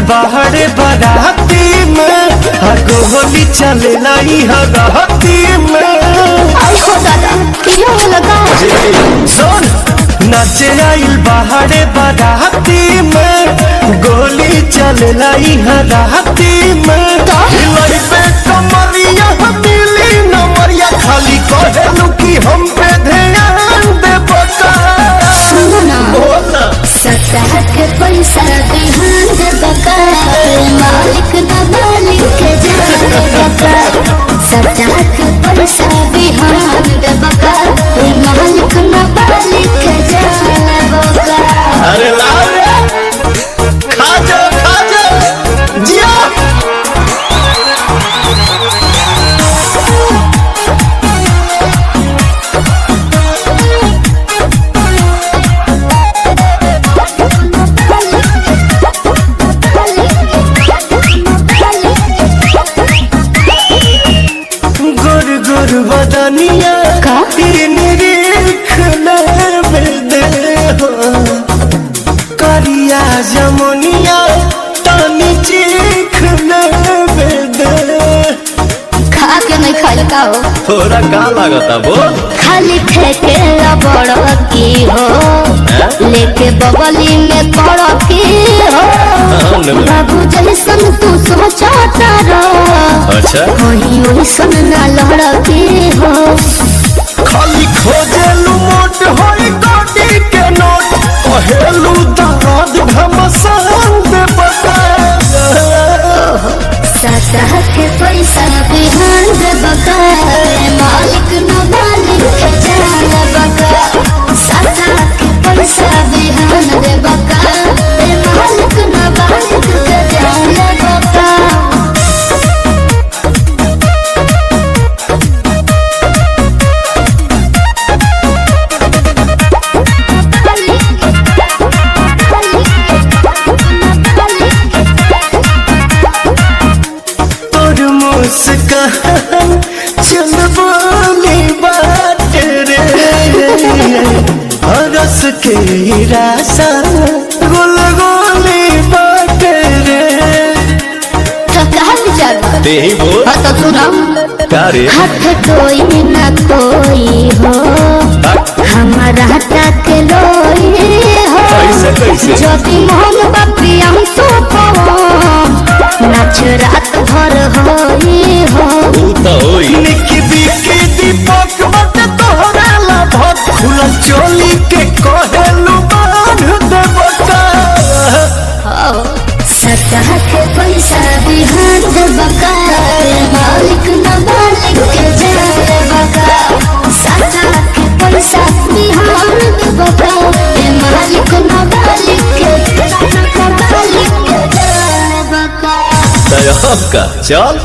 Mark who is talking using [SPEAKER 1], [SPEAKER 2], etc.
[SPEAKER 1] बाहरे बाराती में, आ गोली चले लाई हराती में।
[SPEAKER 2] आई हो दादा, यो लगा।
[SPEAKER 1] सुन, नाचे आइल बाहरे बाराती में, गोली चले लाई हराती में। हिलाई पे कमरिया मिली नमरिया, खाली कहेलू कि हम पे ध्यान दे बका।
[SPEAKER 2] सुनो ना।
[SPEAKER 1] बोल ना।
[SPEAKER 2] सतह के पैसा बिहान दे बका, मालिक ना मालिक के जान दे बका। सतह के पैसा बिहान दे बका, मालिक ना मालिक के जान दे बका।
[SPEAKER 1] अरे लाओ रे, खा जा खा जा, जिया। गुर गुर बदनिया
[SPEAKER 2] का?
[SPEAKER 1] तीन रेख लेबे दे हो, करिया जमुनिया तानी चीख लेबे दे।
[SPEAKER 2] खा के नहीं खाइल का हो?
[SPEAKER 1] थोड़ा का लागता बोल।
[SPEAKER 2] खाली फेंके बड़ की हो, लेके बगली में पड़ की हो। बाबू जैसन तू सोचता रह,
[SPEAKER 1] अच्छा।
[SPEAKER 2] वही वैसन ना लड़ के हो।
[SPEAKER 1] खाली खोजेलू मोट होई गोटी के नोट, कहेलू दर्द घमसान दे बता।
[SPEAKER 2] सतह के पैसा बिहान दे बका, मालिक न मालिक के जान बका। सतह के पैसा बिहान दे बका, मालिक न मालिक के जान बका।
[SPEAKER 1] तोर मुस्कान चल बोली बात रे, हरस के रासा गुल गोली बात रे।
[SPEAKER 2] तो कहाँ विचार बा?
[SPEAKER 1] ते ही बोल।
[SPEAKER 2] हाँ तो सुना।
[SPEAKER 1] का रे?
[SPEAKER 2] हाथ कोई ना कोई हो, हमारा तक लोई हो।
[SPEAKER 1] कैसे, कैसे?
[SPEAKER 2] ज्योति मोहन बापी हम तो नाच रात भर होई हो।
[SPEAKER 1] ऊ तो होई निकी बिकी दीपक बट तोहरा ला भक्त, खुलल चोली के कहेलू बांध दे बका।
[SPEAKER 2] सतह के पैसा बिहान दे बका, मालिक न मालिक के जान बका। सतह के पैसा बिहान दे बका, मालिक न मालिक के, मालिक के जान बका।
[SPEAKER 1] तय का चल।